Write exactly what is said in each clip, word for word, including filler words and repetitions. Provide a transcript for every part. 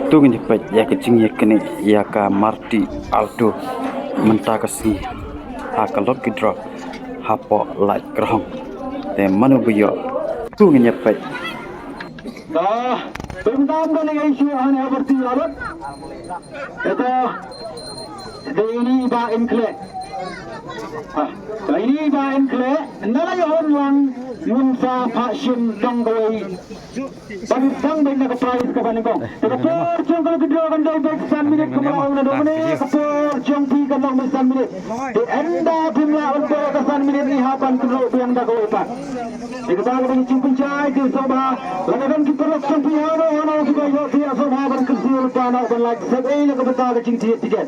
To ngin ïa peit ïa ka jingïakynduh ïa ka Maruti Alto mynta ka sngi ha ka lucky draw hapoh Laitkyrhong. Te mano ba ïoh? To ngin ïa peit. Ah, pynban ba ngi ïa shu han ha Maruti Alto. Ito, dei ini ba in khleh. Ah, dei ini ba in khleh. Nala ïa hon lang ngun sa pha shim dong kawei. Ban sang beit na ka prize kaba nyngkong. Te ka por jong ka lucky draw kan dei beit san minit, kumno na dong ne ka por jong phi kan long beit san minit. Te ynda phim lah ban poi ka san minit ngi hap ban kynroh biang da kawei pat. Te kata ka dei ka jingpynshai te sngewbha lada don ki paralok jong phi hano hano kiba ïoh te sngewbha ban kyrsiew lypa noh ban lait sep ei na ka bynta ka jingthied tiket.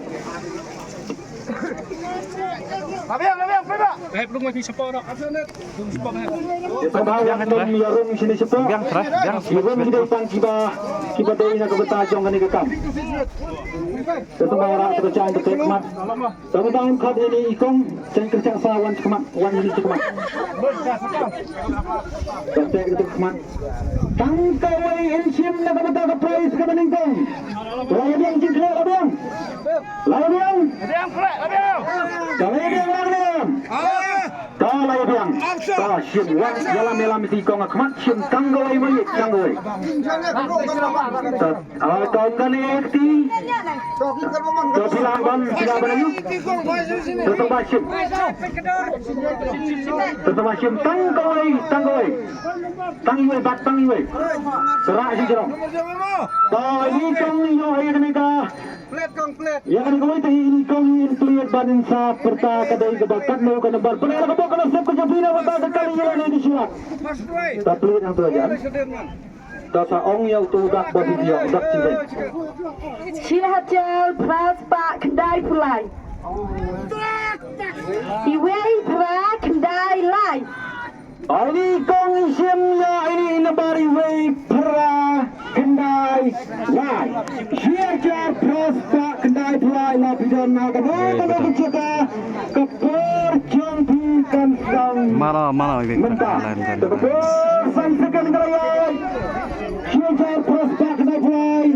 Biang, biang, biang. Te sngewbha wan ïa rung shane shapoh. Biang, trai, biang. Ïa rung ki dei tang kiba, kiba dei na ka bynta jong kane ka kam. Te sngewbha rah te ka jaiñ te khmat. Te ka bynta khmat ïa i kong, jaiñ kyrshah sa wan khmat, wan ïa i khmat. Te ka khmat. Tang kawei in shim na ka bynta ka prize kaba nyngkong. La ïa biang jingkhleh, la biang. La ïa biang. Ka la ïa biang, la ïa biang. Ka la ïa biang. Ka shim wat ïalam ïalam ïa i kong ha khmat, shim tang kawei, malik tang kawei. Ta, ah, kong kane kti. Ta phi lah ban, phi lah ban ayu. Ta sngewbha shim. Ta sngewbha shim tang kawei, tang kawei. Tang iwei bad tang iwei. Tara jingkyrong. Ta ini kong ïoh ïa kane ka. Ïa kane kawei te ini kong in clear bad in sa pyrta ka dei kaba katno ka nambar. Pynlong ka bok ka nasib ka jong phi na bynta ka kali ïa lane ka shilak. Ta pynlong hangto jan. Ta sa ong ïa uto u dak ba phi ïa u dak jingkyrong. Shi hajar phra spah khyndai phew lai. Iwei phra khyndai lai. Ini kong i shim ïa ini i nambar iwei phra khyndai lai. Shi hajar phra spah khyndai phew lai la phi don na kano kano ka jaka ka por jong phi kan sdang. Mano, mano, iwei phra mynta. Khyndai lai, mynta. Ka por san second ka la ïaid. Shi hajar phra spah khyndai phew lai.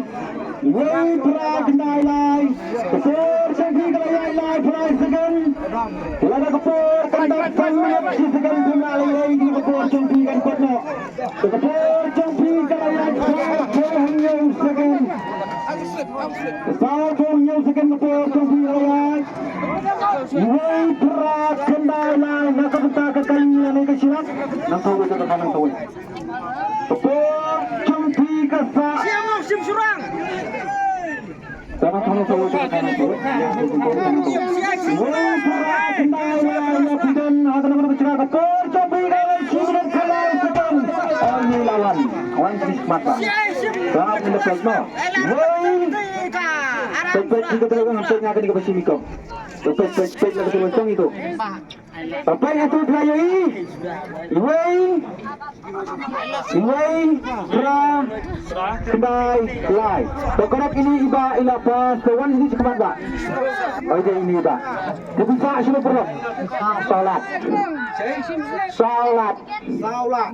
Wei phra khyndai lai. Ka por jong phi ka la ïaid lai phra second. Lada ka por kan dap san minit shi second phi la ïaid, ka por jong phi kan kut noh. Ka por jong phi ka la ïaid saw phew hynñiew second. Saw phew hynñiew second ka por jong phi ka la ïaid. Wei phra khyndai lai na ka bynta ka kali lane ka shilak. Nang thaw wei, nang thaw wei. Ka por jong phi ka sah. Tama tama tama tama tama tama. Wei phra khyndai lai ïa phi don ha kano kano ka jaka, ka por jong phi ka lai shi minit khyndai second. Oh, ïa la wan. Wan shi khmat ba. Ka phi da peit mo. Wei. Peit peit phi ka trai wan peit nga kane kaba shim i kong. Peit peit peit la ka trai wan tong itu. Peit ïa tu phra ïa i. Iwei. Iwei phra khyndai lai. To ka dap ini iba i la pass, to wan ini shi khmat ba. Oi, dei ini iba. Te pisa shano pyrlok. Saw lad. Saw lad. Saw lad.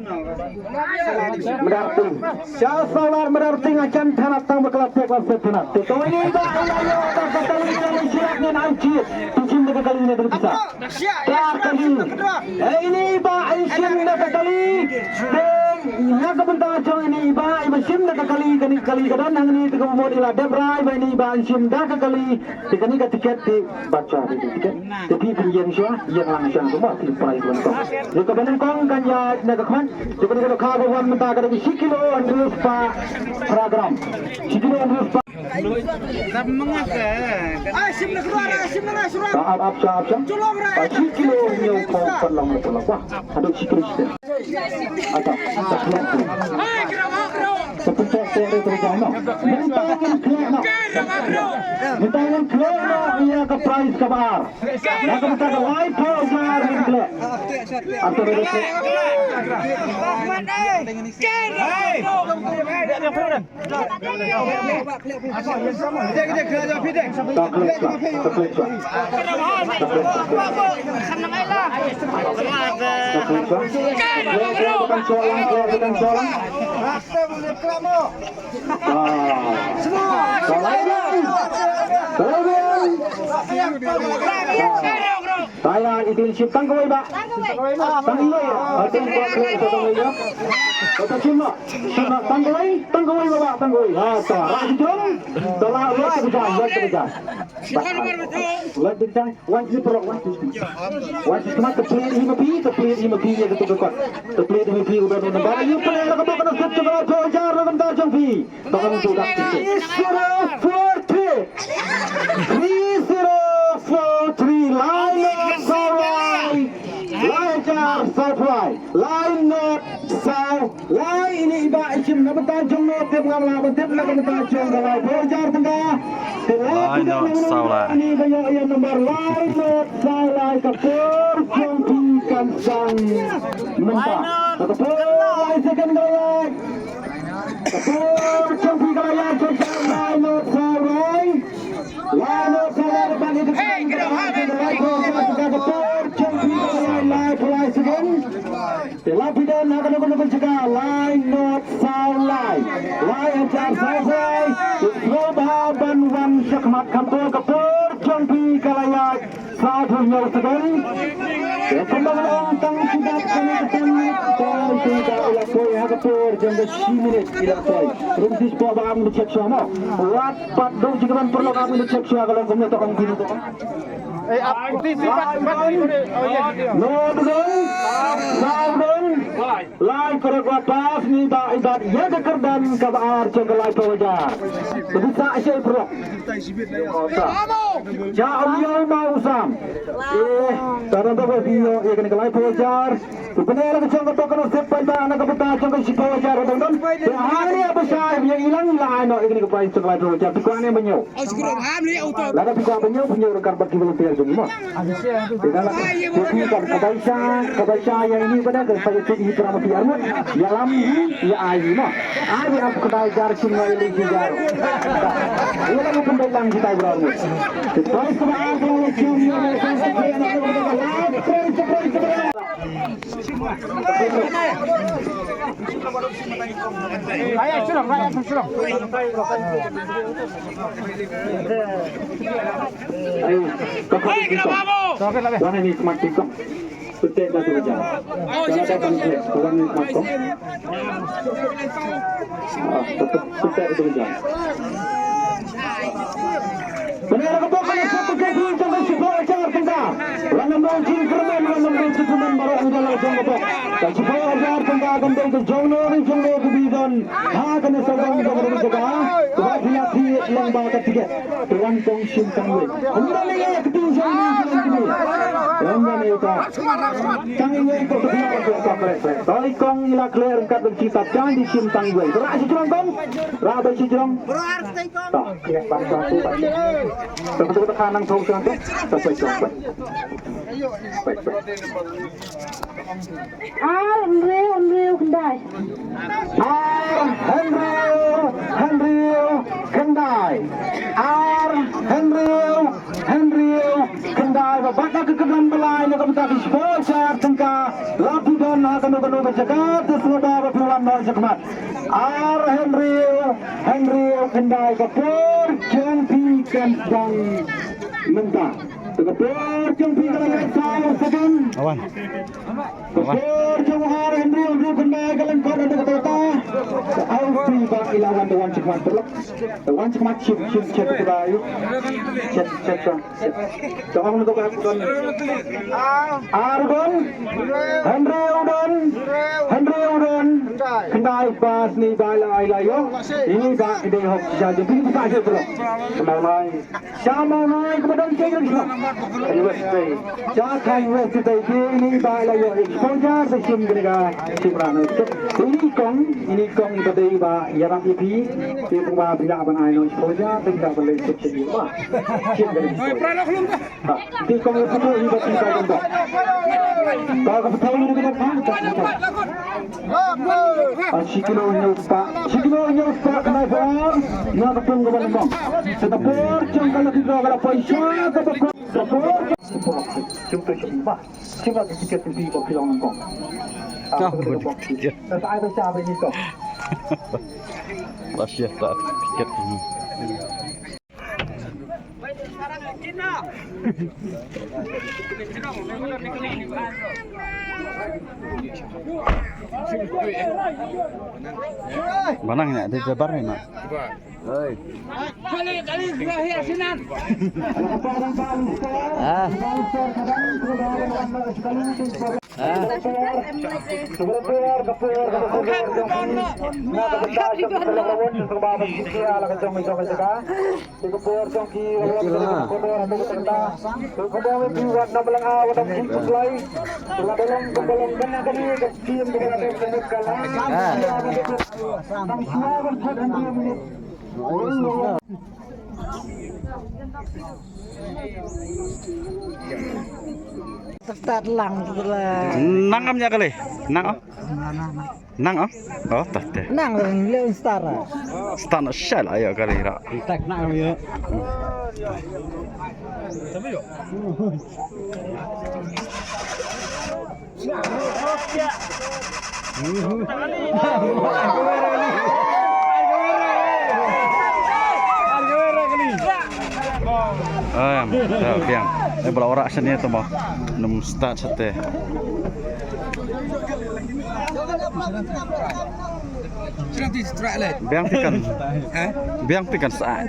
Mada rting. Sha saw lad mada rting, a jan thanat tang ba ka la tek la sep thanat. Te to ini iba i la ïoh da ka kali, ka la shilak ngan ai jied. Te shim da ka kali ne da ka pisa. Da ka kali. Eh, ini iba i shim da ka kali. Te na ka bynta jong ini iba iba shim da ka kali, kane ka kali ka don hangne, te ka mut i la dep rai ba ini iba i shim da ka kali. Te kane ka tiket te ba chwa te tiket. Te phi pynïeng shuwa, ïeng lang shuwa kumba phi prize ban kong. Ïa kaba nyngkong kan ïaid na ka khmat. Te kane ka dohkha ba wan mynta ka dei shi kilo hynriew spah phra gram. Shi kilo hynriew spah. Ka ap ap sha ap sha. Ba shi kilo hynñiew phew pat long long long. Wah, haduh shi kilo shi. Ata, ata khlem tu. Sa pyntok tok re tu jai no. Mynta ngin khlem no. Mynta ngin khlem no ïa ka prize kaba ar. Na ka bynta ka laiphew hajar ngin khlem. Ata re re. Hey! Tang ïa i tin shim tang kawei ba. Tang kawei. Tang kawei. Tang kawei. Tang kawei. Tang kawei ba. Tang kawei. Ha, ta. Ra ki jong. Ta la, la ki jong, la ki jong. La ki jong. Wan ki pro, wan ki. Wan ki, ta plie hi ma phi, ta plie hi ma phi ïa ka tu ka kot. Ta plie hi ma phi u don u nambar. Ïa phi la ka bok na sep tu ka la phi jar na ka nambar jong phi. Three zero four three. Three zero four three. Lai not saw lai. Lai hajar saw lai. Lai not saw lai. Ini i Bah i shim na bynta jong no, tip ngam lah ban tip na bynta jong ka lai phew hajar tyngka. Lai not saw lai. Ini ba ïoh ïa nambar lai not saw lai, ka por jong phi kan sdang mynta. Ka por lai second ka la ïaid. Ka por jong phi ka la ïaid, ka ïaid lai not saw lai. Lai not saw lai, ban ïa ka por jong phi ka la ïaid lai phew lai second. Te la phi don ha kano kano ka jaka, lai not saw lai. Lai hajar saw lai. Te sngewbha ban wan shakhmat, khamtam ka por jong phi ka la ïaid. Sa phew hynñiew second. Te kumba nga ong tang shi dap kane ka ten minit, tang shi dap i la poi ha ka por jong ka shi minit i la poi. Rum shi spah ba ngam check shuwa mo. Wat pat dei jingkyrmen paralok, ngam check shuwa ka long kumne, to ong kumne, to ong. Eh, ap, ti, ti, pat, pat, ti, ti, oh, iya, iya. No, dong. Sa dong. Lai kyrpad ba pass ni ba i bat ïa ka kyrdan kaba ar jong ka lai phew hajar. Te phi sa shai paralok. Sa. Ja u ïa ma u sam. Eh, ta don ba phi ïoh ïa kane ka lai phew hajar. Te pyneh la ka jong ka tok ka nusip paidbah na ka bynta jong ka shiphew hajar ka dang don. Te hangne ba shai ïa i lang la ai noh ïa kane ka prize jong ka lai phew hajar. Te kwah ne ba ñiew. Lada phi kwah ban ñiew, phi ñiew ryngkat bad ki volunteer jong ngi mo. Te lada phi kwah ka bai sha, ka bai sha ïa ini bad ka bai sha ïa ini para ma phi arngut. Ïalam hi, ïa ai hi mo. Ai hi ap ka bai jar shin ma ïa li ki jar. Ïa la ka pynbeit lang ki tai bra arngut. Te bai sha ba ar ka ïa shin ïa la ka bai sha. Ayo, kau kau di sini. Wan ini semakin kau. Sute dah tu aja. Kalau datang ke, wan ini semakin kau. Ah, tetap sute tu aja. Pyneh la ka bok ka la sep ka jingpyntip jong ka shiphew hajar tyngka. Wan nym long jingkyrmen, wan nym long jingkyrmen baroh ngi don la ka jong ka bok. Ka shiphew hajar tyngka kan dei ka jong no ne jong no ka bi don ha kane sawdong jong ka jaka. Kaba phi ïa thied lyngba ka tiket. Te wan tong shim tang wei. Ym don ïa ka tu jong ni jong ni. Ym don ïa ka. Tang wei ko ka phi ïa ka ka kre kre. Tang i kong i la kre ryngkat bad ki ta jang di shim tang wei. Ra shi jrong kong. Ra ba shi jrong. Ta, ïa, ban, ban, ban. Ta, ta, ta, ta, nang thong, thong, thong. Ta, ta, ta, ta. Ar hynriew hynriew khyndai. Ar hynriew hynriew khyndai. Ar hynriew hynriew khyndai. Ba bat da ka kyrdan ba lai na ka bynta ki shiphew hajar tyngka. La phi don ha kano kano ka jaka, te sngewbha ba phi wan noh shakhmat. Ar hynriew hynriew khyndai, ka por jong phi kan sdang mynta. Te ka por jong phi ka la ïaid saw second. Awan. Ka por jong ar hynriew hynriew khyndai ka lyngkot haduh katta katta. Te ai phi ba i la wan, te wan shakhmat paralok. Te wan shakhmat, shim shim check ka bai. Check check check. Tong na to ka don. Ar don. Hynriew don. Hynriew don. Khyndai pass ni ba la ai la ïoh. Ini ba ki dei hok sha jong phi, phi sa sha paralok. Sha Mawlai. Sha Mawlai ka ba don ke jong sha. University. Sha ka university ke ini ba la ïoh exposure ba shim kane ka shim ra na. Ini kong, ini kong ba dei ba ïarap ïa phi. Phi ba phi lah ban ai noh exposure, phi lah ban leh suk sha ïa ba. Shim kane ka exposure. Ha, ti kong ïa phi hi ba ti ka jong ba. Ka ka phi ni ka ka ka. Ah, shi kilo hynñiew spah. Shi kilo hynñiew spah ka nai pha. Nga ka pung ka ban mong. Sa ka por jong ka lucky draw ka la poi sha ka ba ko. Ka por. Shim tu shim ba. Shim ba ka tiket tu ba ki long kong. Ka ba tiket. Ka sa ai ba sa ba ni kong. Ba shi ta tiket. Oi, sekarang izin lah. Ba nang ïa dei jabar ïa na. Ah. Ah. Start lang tu lah. Nang am nya kali. Nang am. Nang am. Oh, tah teh. Nang le start. Start na shal ayo kali ra. Tak nang ayo. Em, da biang. Eh, bala ora sini tu mo. Num start sate. Biang tikan. Hah? Biang tikan saat.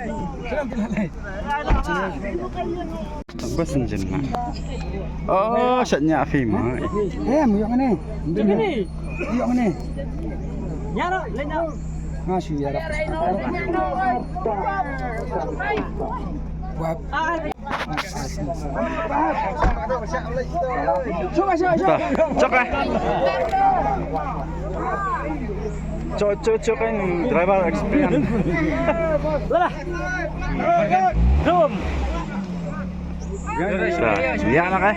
Bas njin na. Oh, shat nya fi ma. Em, yok ne. Yok ne. Nya ro, le nya. Ha, shu ya. Wap. Chok eh. Chok, chok, chok, driver experience. Lah. Zoom. Ïa na kai.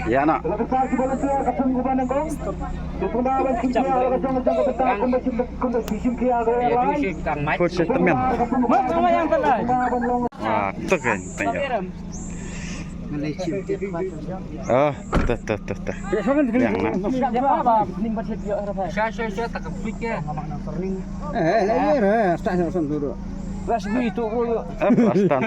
Ïa na. Coach Semen. Wah, tu kan tanya. Ah, tah, tah, tah, tah. Yang na. Eh, eh, eh, eh, start, start, start dulu. Eh, pas tan.